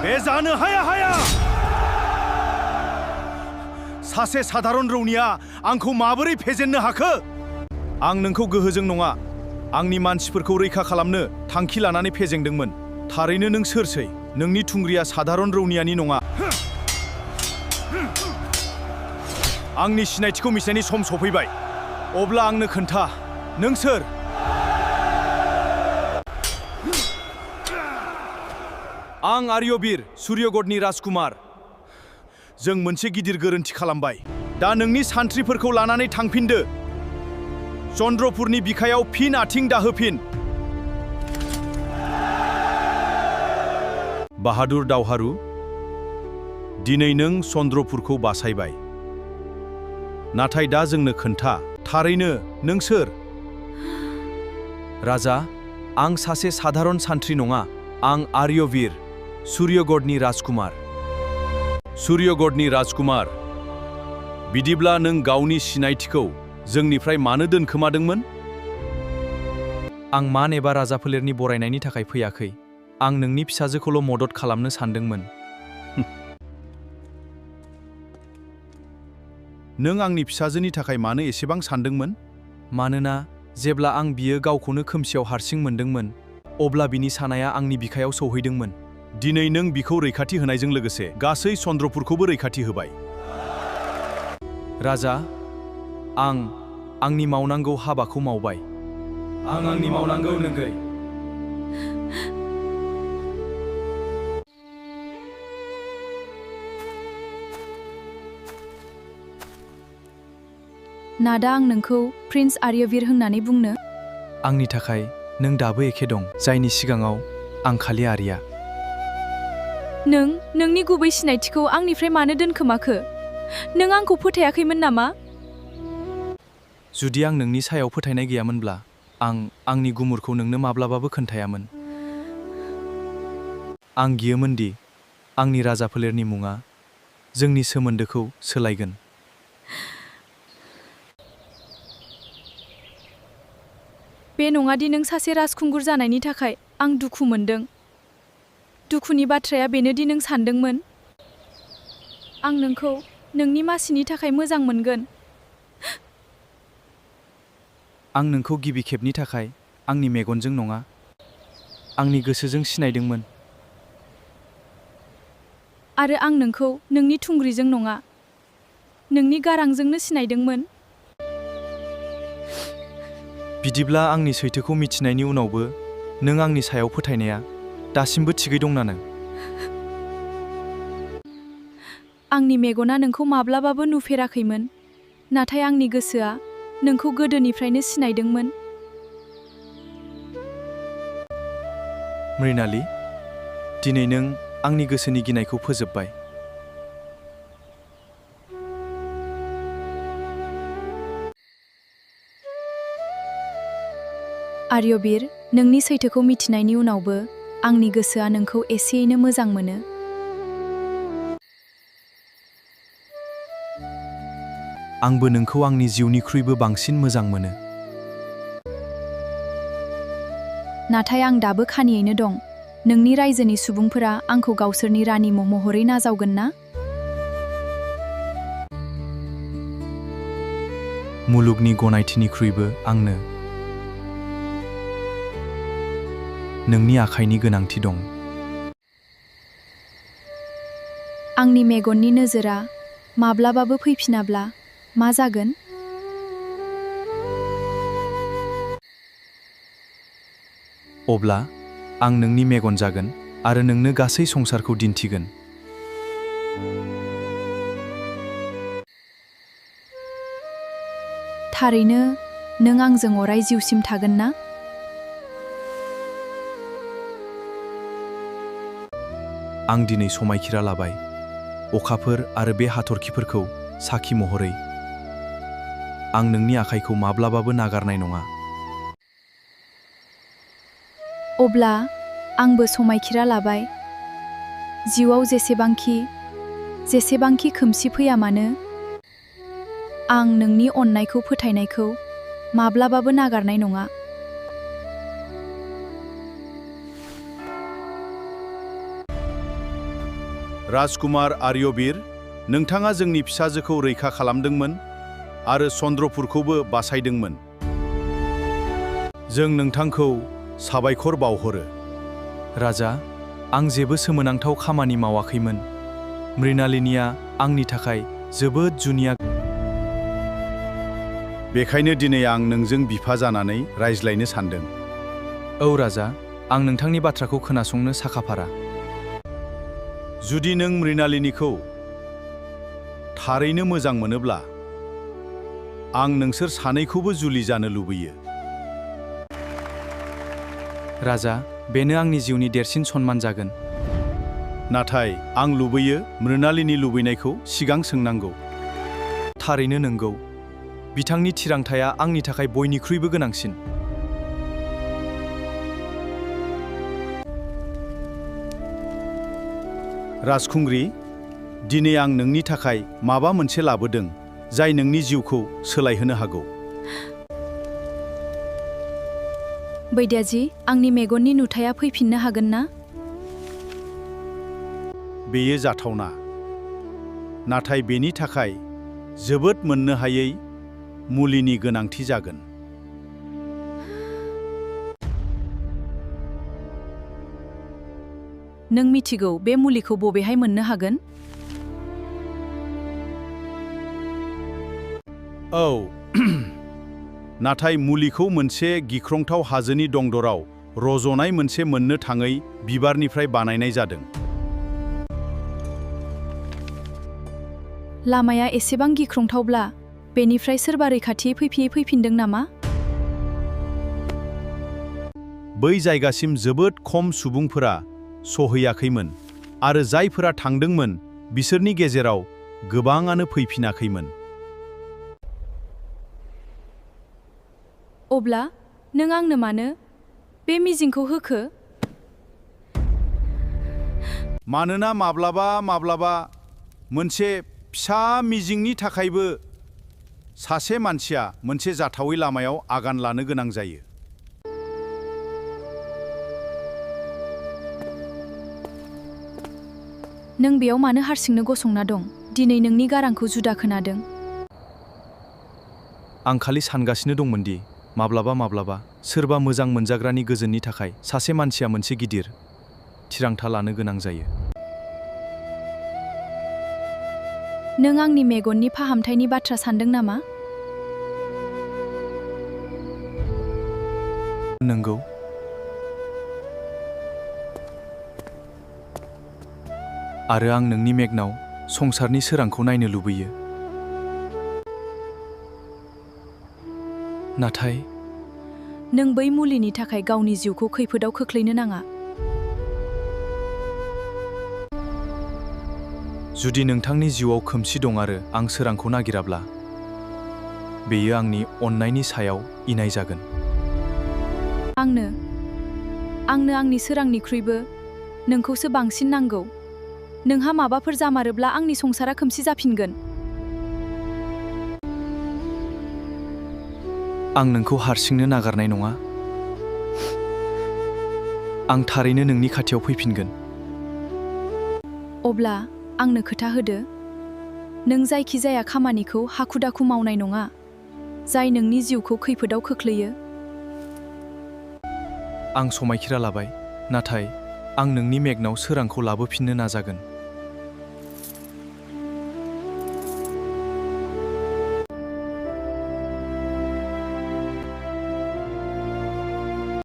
बे जानो हाया हाया सासे साधारन रौनिया आंखौ माबोरै फेजेननो हाखो आं नोंखौ गोहोजों नङा आंनि मानसिफोरखौ रैखा खालामनो थांखि लानानै फेजेनदोंमोन थारैनो नों सोरसै नोंनि थुंग्रिया साधारन रौनियानि नङा आंनि सिनायथिखौ मिथिनायनि सम सफैबाय अब्ला आंनो खोन्था नों सोर आं आर्यवीर सूर्यगढ़नि राजकुमार जों मोनसे गिदिर गोरोन्थि खालामबाय दा नोंनि सान्थ्रिफोरखौ लानानै थांफिनदो चन्द्रपुरनि बिखायाव फिन आथिं दाहोफिन बाहादुर दावहारु दिनै नों चन्द्रपुरखौ बासायबाय नाथाय दा जोंनो खोन्था थारैनो नों सोर राजा आं सासे साधारन सान्थ्रि नङा आं आर्यवीर सूर्यगढ़नि राजकुमार सूर्यगढ़नि राजकुमार बिदिब्ला नों गावनि सिनायथिखौ जोंनिफ्राय मानो दोनखोमादोंमोन आं मान एबा राजाफोलेरनि बरायनायनि थाखाय फैयाखै आं नोंनि फिसाजोखौल' मदद खालामनो सानदोंमोन नों आंनि फिसाजोनि थाखाय मानो एसेबां सानदोंमोन मानोना जेब्ला आं बियो गावखौनो खोमसियाव हारसिं मोनदोंमोन अब्ला बिनि सानाया आंनि बिखायाव सौहैदोंमोन दिनै नों बिखौ रैखाथि होनायजों लोगोसे गासै चन्द्रपुरखौबो रैखाथि होबाय राजा आं आंनि मावनांगौ हाबाखौ मावबाय आं आंनि मावनांगौ नोगै नादा आं नोंखौ प्रिन्स आर्यवीर होननानै बुंनो आंनि थाखाय नों दाबो एखे दं जायनि सिगाङाव आं खालि आर्या नोंनि गुबै सिनायथिखौ आंनिफ्राय मानो दोनखोमाखो नों आंखौ फोथायाखैमोन नामा जुदि आं नोंनि सायाव फोथायनाय गैयामोनब्ला आं आंनि गुमुरखौ नोंनो माब्लाबाबो खोन्थायामोन आं गियोमोन दि आंनि राजाफोलेरनि मुङा जोंनि सोमोन्दोखौ सोलायगोन बे नङादि नों सासे राजखुंगुर जानायनि थाखाय आं दुखु मोनदों दुखुनि बाथ्राया बेनोदि नों सानदोंमोन आं नोंखौ नोंनि मासिनि थाखाय मोजां मोनगोन आं नोंखौ गिबि खेबनि थाखाय आंनि मेगनजों नङा आंनि गोसोजों सिनायदोंमोन आरो आं नोंखौ नोंनि थुंग्रिजों नङा नोंनि गारांजोंनो सिनायदोंमोन बिदिब्ला आंनि सैथोखौ मिथिनायनि उनावबो नों आंनि सायाव फोथायनाया दासिमबो थिगै दंना नों आंनि मेगना नोंखौ माब्लाबाबो नुफेराखैमोन नाथाय आंनि गोसोआ नोंखौ गोदोनिफ्रायनो सिनायदोंमोन मृणाली दिनै नों आंनि गोसोनि गिनायखौ फोजोबबाय आर्यवीर नोंनि सैथोखौ मिथिनायनि उनावबो आंनि गोसोआ नोंखौ एसेयैनो मोजां मोनो आंबो नोंखौ आंनि जिउनिख्रुइबो बांसिन मोजां मोनो नाथाय आं दाबो खानियैनो दं नोंनि रायजोनि सुबुंफोरा आंखौ गावसोरनि रानि महरै नाजावगोन ना मुलुगनि गनायथिनिख्रुइबो आंनो नोंनि आखाइनि गोनांथि दं आंनि मेगननि नोजोरा माब्लाबाबो फैफिनाब्ला मा जागोन अब्ला आं नोंनि मेगन जागोन आरो नोंनो गासै संसारखौ दिन्थिगोन थारैनो नों आंजों अराय जिउसिम थागोन ना आं दिनै समायखिरा लाबाय अखाफोर आरो बे हाथरखिफोरखौ साखि महरै आं नोंनि आखाइखौ माब्लाबाबो नागारनाय नङा अब्ला आंबो समायखिरा लाबाय जिउआव जेसेबांखि खोमसि फैया मानो आं नोंनि अननायखौ फोथायनायखौ माब्लाबाबो नागारनाय नङा राजकुमार आर्यवीर, नोंथाङा जोंनि फिसाजोखौ रैखा खालामदोंमोन आरो चन्द्रपुरखौबो बासायदोंमोन। जों नोंथांखौ साबायखर बावहरो। राजा, आं जेबो सोमोनांथाव खामानि मावाखैमोन। मृणालिनीया आंनि थाखाय जोबोद जुनिया। बेखायनो दिनै आं नोंजों बिफा जानानै रायज्लायनो सानदों। औ राजा, आं नोंथांनि बाथ्राखौ खोनासंनो साखाफारा। जुदि नों मृणालिनीखौ थारैनो मोजां मोनोब्ला आं नोंसोर सानैखौबो जुलि जानो लुबैयो। राजा, बेनो आंनि जिउनि देरसिन सन्मान जागोन। नाथाय आं लुबैयो मृणालिनी लुबैनायखौ सिगां सोंनांगौ। थारैनो नंगौ। बिथांनि थिरांथाया आंनि थाखाय बयनिख्रुइबो गोनांसिन। राजखुंग्रि, दिनै आं नोंनि थाखाय माबा मोनसे लाबोदों जाय नोंनि जिउखौ सोलायहोनो हागौ। बैद्याजी, आंनि मेगननि नुथाया फैफिननो हागोन ना? बेयो जाथावना, नाथाय बेनि थाखाय जोबोद मोननो हायै मुलिनि गोनांथि जागोन। नों मिथिगौ बे मुलिखौ बबेहाय मोननो हागोन? औ, नाथाय मुलिखौ मोनसे गिख्रंथाव हाजोनि दंदराव रज'नाय मोनसे मोननो थाङै बिबारनिफ्राय बानायनाय जादों। लामाया एसेबां गिख्रंथावब्ला बेनिफ्राय सोरबा रैखाथियै फैफिनदों नामा? बै जायगासिम जोबोद खम सुबुंफोरा सहैयाखैमोन आरो जायफोरा थांदोंमोन बिसोरनि गेजेराव गोबाङानो फैफिनाखैमोन। अब्ला नों आंनो मानो बे मिजिंखौ होखो? मानोना माब्लाबा मोनसे फिसा मिजिंनि थाखायबो सासे मानसिया मोनसे जाथावै लामायाव आगान लानो गोनां जायो। नों बेयाव मानो हारसिंनो गसंना दं? दिनै नोंनि गारांखौ जुदा खोनादों। आं खालि सानगासिनो दंमोन दि माब्लाबा सोरबा मोजां मोनजाग्रानि गोजोननि थाखाय सासे मानसिया मोनसे गिदिर थिरांथा लानो गोनां जायो। नों आंनि मेगननि फाहामथायनि बाथ्रा सानदों नामा? नंगौ। आरो आं नोंनि मेगनाव संसारनि सोरांखौ नायनो लुबैयो। नाथाय नों बै मुलिनि थाखाय गावनि जिउखौ खैफोदाव खोख्लैनो नाङा। जुदि नोंथांनि जिउआव खोमसि दं आरो आं सोरांखौ नागिराब्ला, बेयो आंनि अननायनि सायाव इनाय जागोन। आंनो आंनि सोरांनिख्रुइबो नोंखौसो बांसिन नांगौ। नोंहा माबाफोर जामारोब्ला आंनि संसारा खोमसि जाफिनगोन। आं नोंखौ हारसिंनो नागारनाय नङा। आं थारैनो नोंनि खाथियाव फैफिनगोन। अब्ला आंनो खोथा होदो, नों जायखिजाया खामानिखौ हाखु-दाखु मावनाय नङा, जाय नोंनि जिउखौ खैफोदाव खोख्लैयो। आं समायखिरा लाबाय, नाथाय आं नोंनि मेगनाव सोरांखौ लाबोफिननो नाजागोन।